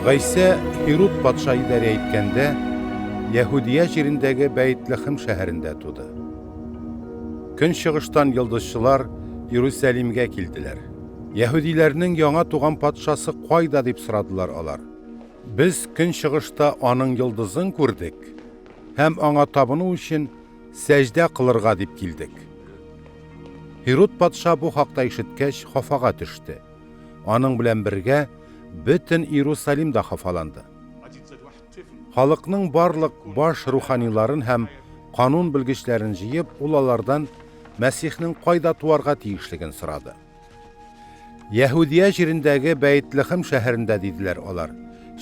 Гайсә Һируд патша идарә иткәндә, Яһүдия җирендәге Бәйтлехем шәһәрендә туды. Көнчыгыштан йолдызчылар Иерусалимгә килделәр. Яһүдиләрнең яңа туган патшасы кайда дип сорадылар алар. Без көнчыгышта аның йолдызын күрдек һәм аңа табыну өчен сәҗдә кылырга дип килдек. Һируд патша бу хакта ишеткәч, хафага төште. Аның белән бергә бөтен Иерусалим да хафаланды. Халыкның барлык баш руханиларын һәм канун белгечләрен җыеп, ул алардан Мәсихнең кайда туарга тиешлеген сорады. Яһүдия җирендәге Бәйтлехем шәһәрендә диделәр алар.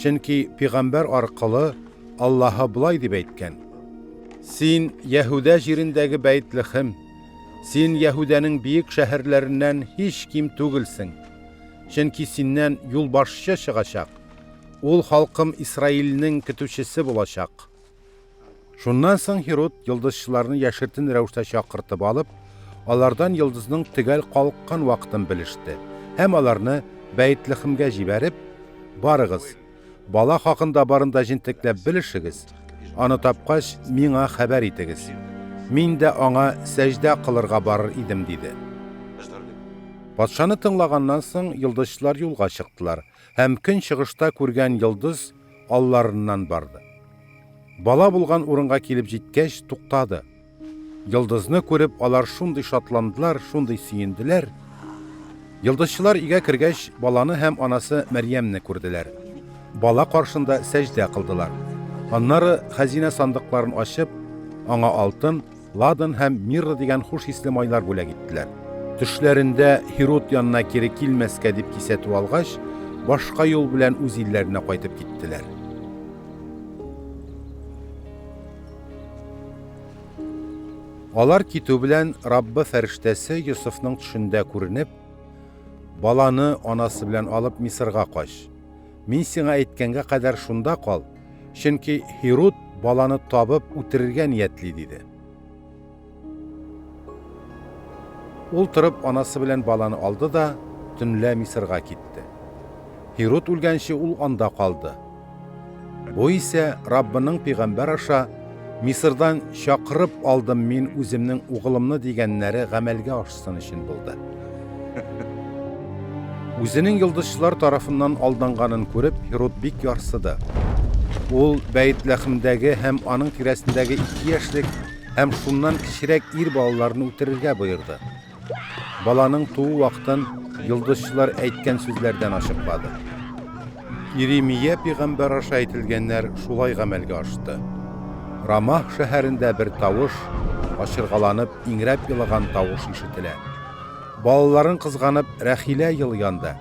Чөнки пигамбәр аркылы Аллаһы болай дип әйткән: Син Яһүдә җирендәге Бәйтлехем, син Яһүдәнең биек шәһәрләреннән һич ким түгелсең. Чөнки синнән юлбашчы чыгачак. Ул халкым Исраилнең көтүчесе булачак. Шуннан соң Һируд йолдызчыларны яшертен рәвештә чакыртып алып, алардан йолдызның төгәл калыккан вакытын белеште һәм аларны Бәйтлехемгә җибәреп, Барыгыз, бала хакында барын да җентекләп белешегез, аны тапкач, миңа хәбәр итегез. Мин дә аңа сәҗдә кылырга барыр идем, диде. Патшаны тыңлаганнан соң, йолдызчылар юлга чыктылар һәм көнчыгышта күргән йолдыз алларыннан барды. Бала булган урынга килеп җиткәч, туктады. Йолдызны күреп, алар шундый шатландылар, шундый сөенделәр. Йолдызчылар өйгә кергәч, баланы һәм анасы Мәрьямне күрделәр. Бала каршында сәҗдә кылдылар. Аннары хәзинә сандыкларын ачып, аңа алтын, ладан һәм мирра дигән хуш исле майлар бүләк иттеләр. Төшләрендә Һируд янына кире килмәскә дип кисәтү алгач, башка юл белән үз илләренә кайтып киттеләр. Алар китү белән Раббы фәрештәсе Йосыфның төшендә күренеп, Баланы анасы белән алып Мисырга кач. Мин сиңа әйткәнгә кадәр шунда кал, чөнки Һируд баланы табып үтерергә ниятли, диде. Ул торып анасы белән баланы алды да төнлә Мисырга китте. Һируд үлгәнче ул анда калды. Бу исә Раббының пигамбәр аша Мисырдан чакырып алдым мин үземнең угылымны дигәннәре гамәлгә ашсын өчен булды. Үзенең йолдызчылар тарафыннан алданганын күреп, Һируд бик ярсыды. Ул Бәйтләхемдәге һәм аның тирәсендәге 2 яшьлек һәм шуннан кечерәк ир балаларны үтерергә боерды. Баланың туу вакытын йолдызчылар әйткән сүзләрдән ачыклады. Иремия пигамбәр аша әйтелгәннәр шулай гамәлгә ашты. Рамах шәһәрендә бер тавыш, ачыргаланып, иңрәп елаган тавыш ишетелә. Балаларын кызганып, Рәхилә елый анда.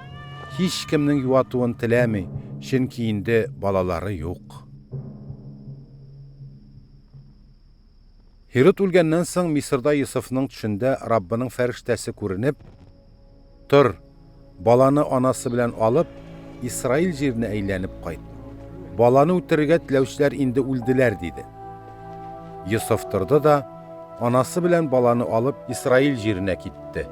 Һичкемнең юатуын теләми, чөнки инде балалары юк. Һируд үлгәннән соң, Мисырда Йосыфның төшендә Раббының фәрештәсе күренеп, Тор, баланы анасы белән алып, Исраил җиренә әйләнеп кайт. Баланы үтерергә теләүчеләр инде үлделәр, диде. Йосыф торды да, анасы белән баланы алып, Исраил җиренә китте.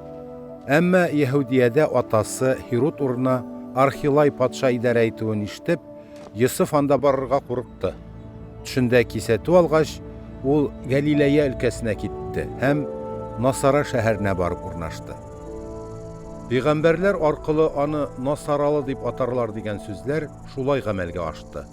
Әмма Яһүдиядә атасы Һируд урынына Архилай патша идарә итүен ишетеп, Йосыф анда барырга курыкты. Төшендә кисәтү алгач, ул Гәлиләя өлкәсенә китте һәм Насара шәһәренә барып урнашты. Пәйгамбәрләр аркылы аны Насаралы дип атарлар дигән сүзләр шулай гамәлгә ашты.